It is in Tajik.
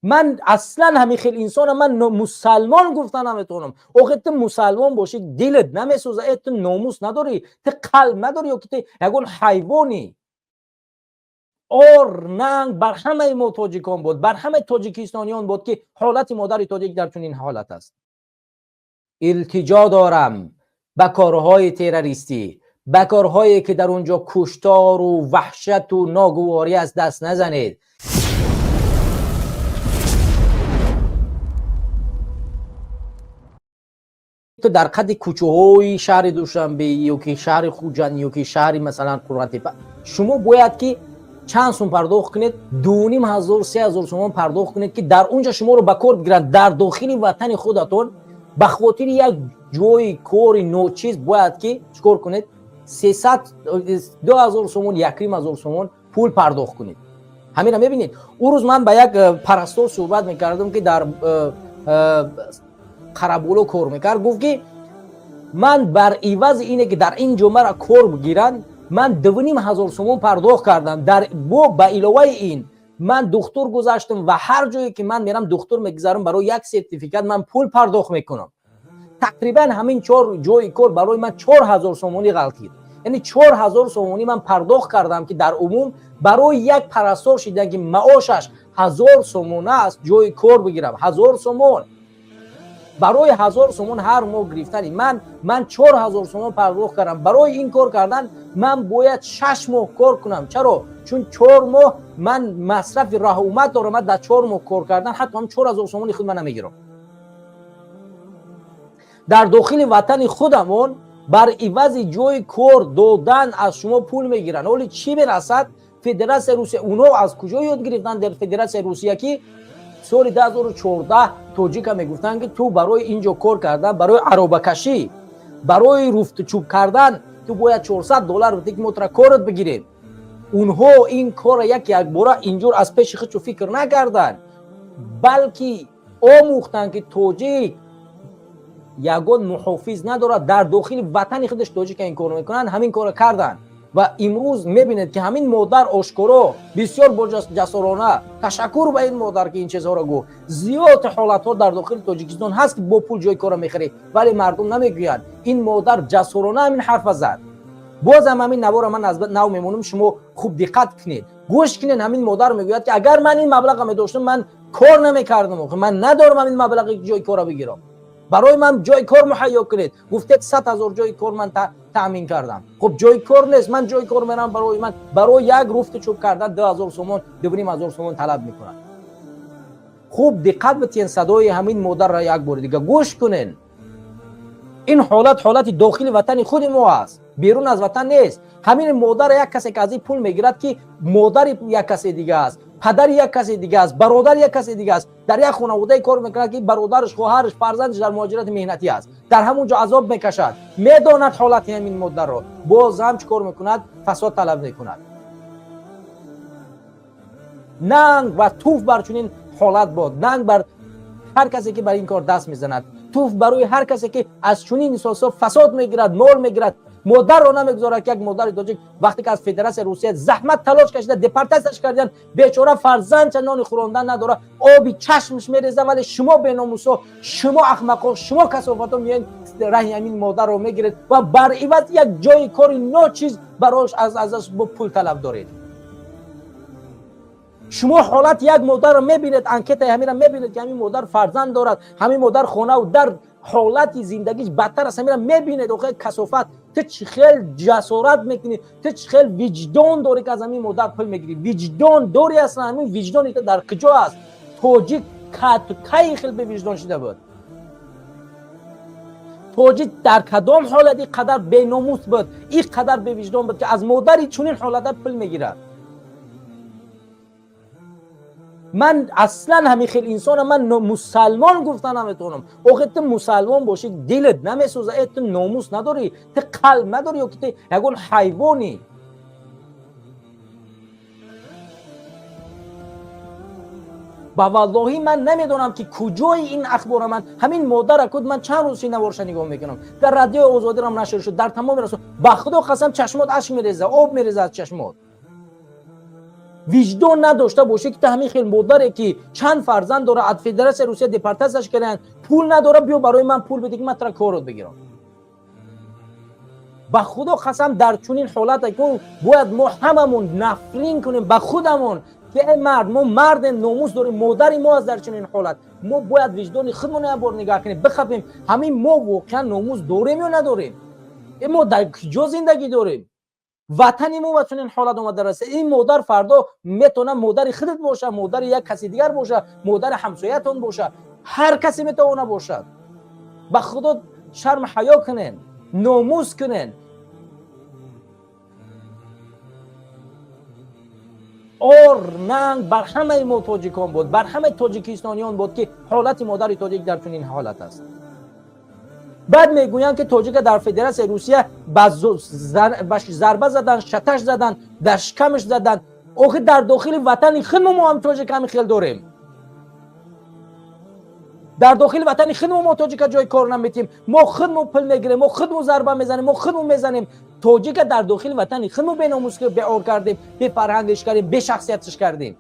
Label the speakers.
Speaker 1: Ман аслан ҳамин хел инсона ман мусалмон гуфта наметавонам. Охир ту мусалмон бошӣ, дилат намесӯза, э, ту номус надорӣ, ту қалб надорӣ ё ки ту ягон ҳайвонӣ? Ор нанг бар ҳамаи мо тоҷикон буд, бар ҳамаи тоҷикистониён буд, ки ҳолати модари тоҷик дар чунин ҳолат аст. Илтиҷо дорам, ба корҳои террористӣ, ба корҳое ки дар он ҷо куштору ваҳшату ногуворӣ аст, даст назанед. Ту дар қадди кӯчаҳои шаҳри Душанбе ё ки шаҳри Хуҷанд ё ки шаҳри, масалан, Қурғантепа шумо бояд ки чанд сум пардохт кунед? 2500, 3000 сомон пардохт кунед, ки дар он ҷо шуморо ба кор бигиранд. Дар дохили ватани худатон ба хотири як ҷои кори ночиз бояд ки чӣ кор кунед? 300, 2000 сомон, 1500 сомон пул пардохт кунед. Ҳаминро мебинед. Ӯ рӯз ман ба як парастор суҳбат мекардам, ки дар Қараболо кор мекард. Гуфт, ки ман бар ивази ине ки дар ин ҷо мара кор бигиранд, ман 2500 сомон пардохт кардам. Дар бо ба иловаи ин ман духтур гузаштам ва ҳар ҷое ки ман мерам, духтур мегузарам, барои як сертификат ман пул пардохт мекунам. Тақрибан ҳамин чор ҷои кор барои ман 4000 сомонӣ ғалтид, яъне 4000 сомонӣ ман пардохт кардам, ки дар умум барои як парастор шидан, ки маошаш 1000 сомона аст, ҷои кор бигирам. 1000 сомон, барои 1000 сомон ҳар моҳ гирифтани ман 4000 сомон пардохт кардам. Барои ин кор кардан ман бояд 6 моҳ кор кунам. Чаро? Чун 4 моҳ ман масрафи раҳумат дорам. Ман дар 4 моҳ кор кардан ҳатто ҳам 4000 сомони худ ман намегирам. Дар дохили ватани худамон бар ивази ҷои кор додан аз шумо пул мегиранд. Ҳоли чӣ мерасад Федератсияи Русия? Онҳо аз куҷо ёд гирифтанд дар Федератсияи Русия, ки соли 2014 тоҷика мегуфтанд, ки ту барои ин ҷо кор кардан, барои аробакашӣ, барои руфтучӯб кардан ту бояд 400 доллар бидӣ, ки мо тура корат бигирем? Онҳо ин корра як якбора инҷур аз пеши худшо фикр накарданд, балки омӯхтанд, ки тоҷик ягон муҳофиз надорад. Дар дохили ватани худаш тоҷика ин корро мекунанд. Ҳамин корро карданд ва имрӯз мебинед, ки ҳамин модар ошкоро, бисёр боҷасорона. Ташаккур ба ин модар, ки ин чизҳоро гуфт. Зиёд ҳолатҳо дар дохили Тоҷикистон ҳаст, ки бо пул ҷои корро мехарӣ, вале мардум намегӯянд. Ин модар ҷасорона ҳамин ҳарфа зад. Бозам ҳамин навора ман аз нав мемонам, шумо хуб диққат кунед, гӯш кунед. Ҳамин модар мегӯяд, ки агар ман ин маблаға медоштам, ман кор намекардам. Ман надорам ҳамин маблағи ҷои корро бигирам. Барои ман ҷои кор муҳайё кунед. Гуфтед, 100 000 ҷои кор ман таъмин кардам. Хуб, ҷои кор нест. Ман ҷои кор мерам, барои ман барои як руфту чӯб кардан 2000 сомон, 2500 сомон талаб мекунад. Хуб диққат битиҳен, садои ҳамин модарро як бори дига гӯш кунен. Ин ҳолат ҳолати дохили ватани худи мо аст, берун аз ватан нест. Ҳамин модар як касе ки аз ин пул мегирад, ки модари як касе дига аст, падари як касе дига аст, бародари як касе дига аст, дар як хонаводае кор мекунад, ки бародараш, хоҳараш, фарзандаш дар муҳоҷирати меҳнатӣ аст, дар ҳамон ҷо азоб мекашад. Медонад ҳолати ҳамин модарро, боз ҳам чӣ кор мекунад? Фасод талаб мекунад. Нанг ва туф бар чунин ҳолат бод. Нанг бар ҳар касе ки бар ин кор даст мезанад. Туф барои ҳар касе ки аз чунин эҳсосҳо фасод мегирад, мол мегирад, модарро намегузорад, ки як модари тоҷик вақте ки аз Федератсияи Русия заҳмат талош кашида, депортатсияш кардиян, бечора фарзандча нони хӯрондан надора, оби чашмаш мереза. Вале шумо беномусо, шумо ахмақо, шумо касофато меоед, раҳи ҳамин модарро мегиред ва бар иваз як ҷои кори ночиз барош азаш бо пул талаб доред. Шумо ҳолати як модарро мебинед, анкетаи ҳаминро мебинед, ки ҳамин модар фарзанд дорад, ҳамин модар хонаву дар ҳолати зиндагиш бадтар аст. Ҳаминро мебинед. Охе, касофат, ту чӣ хел ҷасорат мекунӣ, ту чӣ хел виҷдон дорӣ, ки аз ҳамин модар пул мегирӣ? Виҷдон дорӣ аслан? Ҳамин виҷдони ту дар куҷо аст? Тоҷик кай хел бевиҷдон шида буд? Тоҷик дар кадом ҳолат ин қадар беномус буд, ин қадар бевиҷдон буд, ки аз модари чунин ҳолата пул мегирад? Ман аслан ҳамин хел инсона ман мусалмон гуфта наметавонам. Охир ту мусалмон бошӣ, дилат намесӯза, э, ту номус надорӣ, ту қалб надорӣ ё ки ту ягон ҳайвонӣ? Ба валлоҳӣ, ман намедонам, ки куҷои ин ахбора. Ман ҳамин модара куд, ман чанд рӯз наворша нигоҳ мекунам. Дар Радиои Озодирам нашр шуд, дар тамоми расо. Ба Худо қасам, чашмот ашк мереза, об мереза аз чашмот. Виҷдон надошта бошӣ, ки ту ҳамин хел модаре, ки чанд фарзанд дора, аз Федератсияи Русия депортатсияш карданд, пул надора, биё барои ман пул биде, ки ман тура корот бигирам. Ба Худо қасам, дар чунин ҳолате ку бояд мо ҳамамон нафрин кунем ба худамон, ки эй мард, мо мардем, номус дорем, модари мо аст. Дар чунин ҳолат мо бояд виҷдони худмон як бор нигаҳ кунем, бихапем: ҳамин мо воқеан номус дорем ё надорем? Мо дар куҷо зиндагӣ дорем? Ватани мо ба чунин ҳолат омада раста. Ин модар фардо метавона модари худат боша, модари як каси дигар боша, модари ҳамсоятон боша, ҳар касе метавона бошад. Ба Худо, шарм ҳаё кунен, номус кунен. Ор нанг бар ҳамаи мо тоҷикон буд, бар ҳамаи тоҷикистониён буд, ки ҳолати модари тоҷик дар чунин ҳолат аст. Баъд мегӯянд, ки тоҷика дар Федератсияи Русия ба зарба задан, шаташ задан, дар шикамаш задан. Охир дар дохили ватани худмо мо ҳам тоҷик ҳамин хел дорем. Дар дохили ватани худмо мо тоҷика ҷои кор наметиҳем. Мо худмо пул мегирем, мо худмо зарба мезанем, мо худмо мезанем. Тоҷика дар дохили ватани худмо беномус, беор кардем, бефарҳангиш кардем, бешахсиятиш кардем.